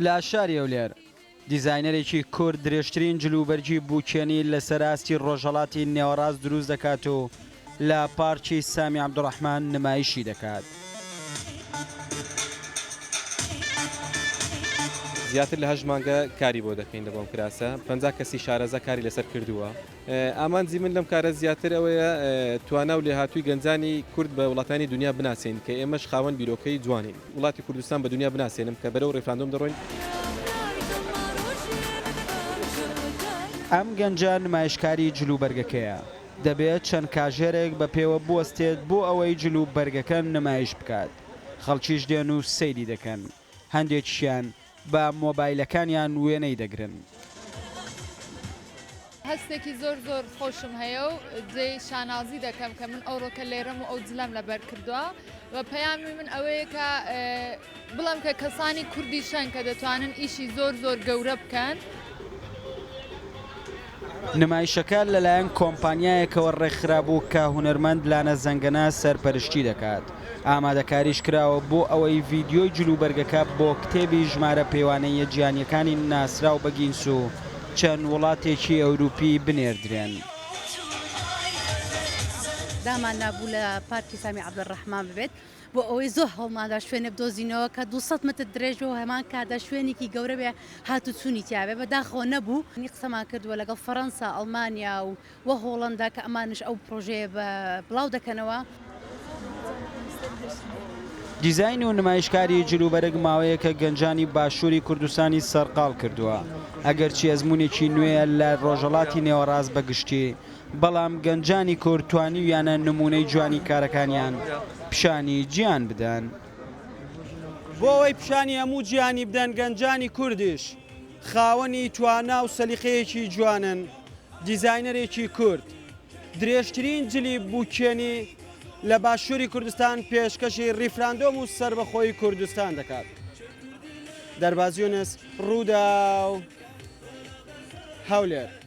لە شاری هەولێر، دیزاینەرێکی کورد درێژترین جلوبەرگی بووکێنی لەسەر ئاستی ڕۆژهەڵاتی نێوەڕاست دروست دەکات و لە پارکی سامی عەبدولڕەحمان نمایشی دەکات. زیاتر لە هەشت مانگە کاری بۆ دەکەین لە بۆم کراسە، 50 کەسی شارەزا کاری لەسەر کردووە. ئامانجی من لەم کارە زیاتر ئەوەیە توانا و لێهاتووی گەنجانی کورد بە وڵاتانی دونیا بناسێنین کە ئێمەش خاوەن بیرۆکەی جوانین. وڵاتی کوردستان بە دونیا بناسێنم کە بەرەو ڕیفراندۆم دەڕۆین. ئەم گەنجە نمایشکاری جلوبەرگەکەیە، دەبێت چەند کاژێرێک بە پێوە بوەستێت بۆ ئەوەی جلوبەرگەکە نمایش بکات، خەڵکیش دێن و سەیری دەکەن، هەندێکیشیان بە مۆبایلەکانیان وێنەی دەگرن. هەستێکی زۆر زۆر خۆشم هەیە و جێی شانازی دەکەم کە من ئەوڕۆکە لێرەم و ئەو جلەم لەبەر کردووە و پەیامی من ئەوەیە کە بڵێم کە کەسانی کوردیشن کە دەتوانن ئیشی زۆر زۆر گەورە بکەن. نمایشەکە لەلایەن کۆمپانیایەکەوە ڕێکخرابوو کە هونەرمەند لانە زەنگەنە سەرپەرشتی دەکات، ئامادەکاریش کراوە بۆ ئەوەی ڤیدیۆی جلوبەرگەکە بۆ کتێبی ژمارە پێوانەییە جیهانییەکانی ناسراو بە گینس و چەند وڵاتێکی ئەوروپی بنێردرێن. دامان نابوو لە پارکی سامی عەبدولڕەحمان ببێت، بۆ ئەوەی زۆر هەوڵماندا شوێنێ بدۆزینەوە کە 200 مەتر درێژ بێ و هەمان کاتدا شوێنێکی گەورە بێ هاتوچوونی تیا بێ، بەداخەوە نەبوو. قسەمان کردووە لەگەڵ فەرەنسا، ئەڵمانیا و و هۆڵەندا کە ئەمانیش ئەو پرۆژەیە بە بڵاو دەکەنەوە. دیزاین و نمایشکاری جلوبەرگ ماوەیەکە گەنجانی باشووری کوردستانی سەرقاڵ کردووە، ئەگەرچی ئەزموونێکی نوێیە لە ڕۆژهەڵاتی نێوەڕاست بە گشتی، بەڵام گەنجانی کورد توانیویانە نموونەی جوانی کارەکانیان پیشانی جیهان بدەن. بۆ ئەوەی پیشانی هەموو جیهانی بدەن گەنجانی کوردیش خاوەنی توانا و سەلیقەیەکی جوانن، دیزاینەرێکی کورد درێژترین جلی بووکێنی لە باشووری کوردستان پێشکەشی ڕیفراندۆم و سەربەخۆیی کوردستان دەکات. دەرباز یونس، رووداو، هەولێر.